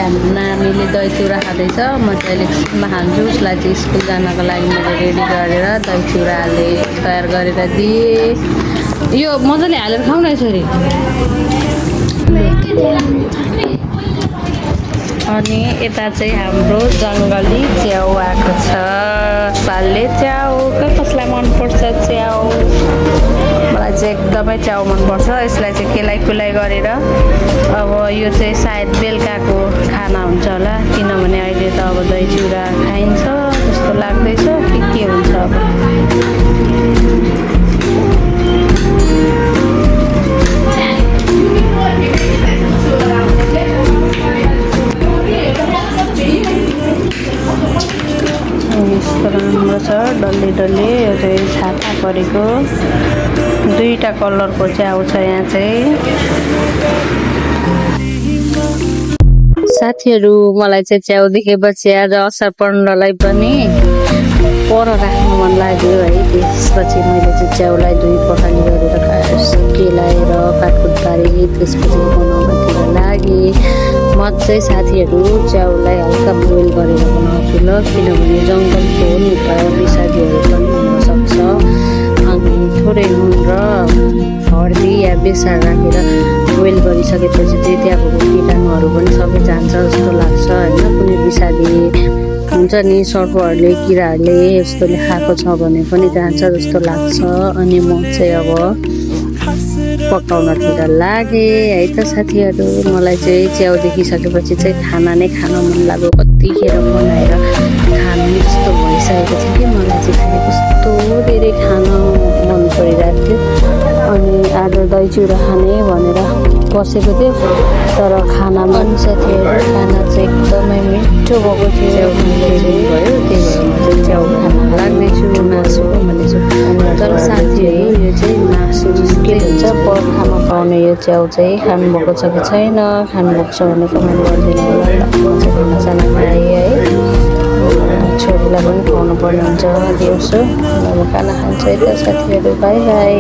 हाम्रो नानीले दही चिउरा खाँदैछ। म चाहिँ अहिले स्कुलमा खान्छु। उसलाई चाहिँ स्कुल जानको लागि मैले रेडी गरेर दही चिउराले तयार गरेर दिएँ। यो मजाले हालेर खाऊ न यसरी। अनि यता चाहिँ हाम्रो जङ्गली च्याउ आएको छ। सालले च्याउ कसलाई मनपर्छ च्याउ? मलाई चाहिँ एकदमै च्याउ मनपर्छ। यसलाई चाहिँ केलाइ गरेर अब यो चाहिँ सायद बेलुकाको खाना हुन्छ होला, किनभने अहिले त अब दही चिउरा खाइन्छ जस्तो लाग्दैछ कि के हुन्छ अब। यस्तो राम्रो छ डल्ले डल्ले। यो चाहिँ छाता परेको दुईटा कलरको चाहिँ आउँछ यहाँ चाहिँ। साथीहरू मलाई चाहिँ च्याउ देखेपछि आज असार पन्ध्रलाई पनि पर राख्नु मन लाग्यो है। त्यसपछि मैले चाहिँ च्याउलाई दुई पखाली गरेर केलाएर काटकुट पारेँ। त्यसपछि बनाउनतिर लागेँ। म चाहिँ साथीहरू च्याउलाई हल्का बोइल गरेर बनाउँछु ल, किनभने जङ्गलको हो नि त, बिसादीहरू पनि हुनसक्छ। अनि थोरै नुन र हर्दी या बेसार राखेर बोइल गरिसकेपछि चाहिँ त्यहाँको कीटाणुहरू पनि सबै जान्छ जस्तो लाग्छ होइन। कुनै बिसादी हुन्छ नि सर्पहरूले किराहरूले यस्तोले खाएको छ भने पनि जान्छ जस्तो लाग्छ। अनि म चाहिँ अब पकाउनतिर लागेँ है त साथीहरू। मलाई चाहिँ च्याउ देखिसकेपछि चाहिँ खाना नै खान मन लाग्यो। कतिखेर बनाएर खानु जस्तो भइसकेको थियो कि मलाई चाहिँ फेरि कस्तो धेरै खान मन परिरहेको थियो। अनि आज दही चिउरा खाने भनेर बसेको थियो, तर खानामा पनि साथीहरू खाना चाहिँ एकदमै मिठो भएको थियो। भयो त्यही भएर म चाहिँ च्याउ खान लाग्दैछु, मासु भनेछु। तर साथीहरू यो चाहिँ मासु जस्तै हुन्छ, बर्खामा पाउने यो च्याउ चाहिँ खानुभएको छ कि छैन? खानुभएको छ भने कमेन्ट गरिदिनु होला। खानासाना खाएँ है, छोरीलाई पनि खुवाउनु पर्ने हुन्छ दिउँसो। म खाना खान्छ है त साथीहरू। By by.